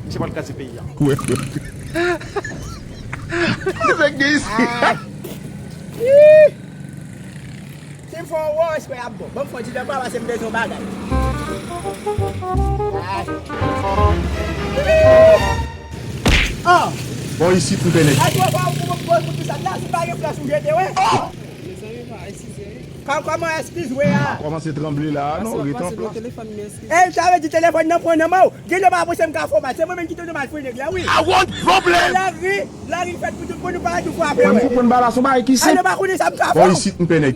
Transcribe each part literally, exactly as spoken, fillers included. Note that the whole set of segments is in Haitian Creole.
Misye pral kraze peyi a. Nèg gen isi. Si m fè yon wò, espè ap bon. Ban m fè yon ti dèkwa pase m bezwen yon bagay. Bon, isit m pè nèg. Kòman eskize wi a? Kòmanse tranble la, non, rete an plas. E sa vle di telefòn nan pran nan men w. Gen lè pa panse m ka fè w mal. Se mwen menm ki te mal fouye nèg la wi. I want problem. Lari, lari fèt pou tout moun, nou pa di frape. Mwen m konprann bagay la, se yon bagay ki senp. Mwen pa konnen sa m ka fè. Bon, isit m pè nèg.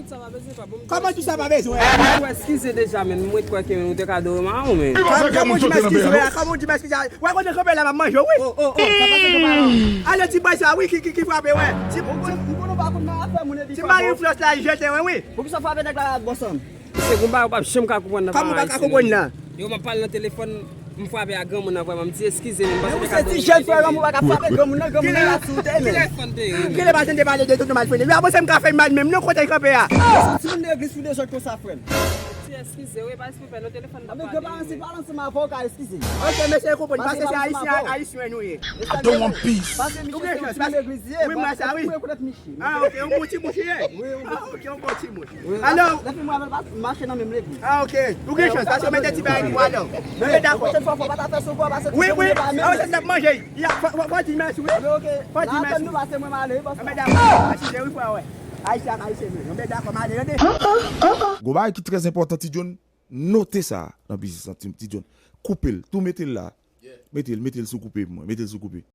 Kòman tout sa pa bezwen? Ou eskize deja, men mwen kwè ke ou te ka dòmi ou, men. Kòman ou di m eskize wi a? Kòman ou di m eskize a? Wè kote kanpe la m ap manje wi. Ale ti bòy sa wi ki ki ki frape wè. Ti mari flòs la jete wè wi. Poukisa w frape nèg la ak bòs an? Se konba ou p ap janm ka konprann nan. Kòman ou pa ka konprann nan? Yo m ap pale nan telefòn, m frape a granmoun nan vrèman, m di eskize men m panse te ka dòmi. Ti jèn frè granmoun pa ka frape granmoun nan, granmoun nan la sou teren. Kilè pa tande pale de tout mal fini. Yo a panse m ka fè mal menm non kote kanpe a. Timoun legliz ou dezòd konsa frè m. Ti eskize wi, pa eskize nan telefòn nan. Avèk granparan se pale ansanm avè w ka eskize. Ok mesye yo konprann paske se ayisyen ayisyen nou ye. I don't want peace. Paske misye se yon timoun legliz li ye. Wi mwen sa wi. Rekonèt misye. Ah ok, yon bon ti mouche ye. Ah ok, yon bon ti mouche. Alò, depi mwen avè l mache nan menm legliz. Ah ok. Ou gen chans paske w mete ti bagay pou alò. Mwen gen dakò. Pwochèn fwa fò pa ta fè sou kò paske wi wi. Ah se n ap manje. Fò di mèsi wi. Fò di mèsi. Nou pase mwen male wi bòs. Mwen dakò. Asize wi frè wè. Ayisyen ak ayisyen nou. Mwen dakò male tande. Gon bagay ki trè enpòtan Ti John, note sa nan biznis lan Ti John. Koupe l, tou mete l la. Mete l, mete l sou koupe pou mwen, mete l sou koupe.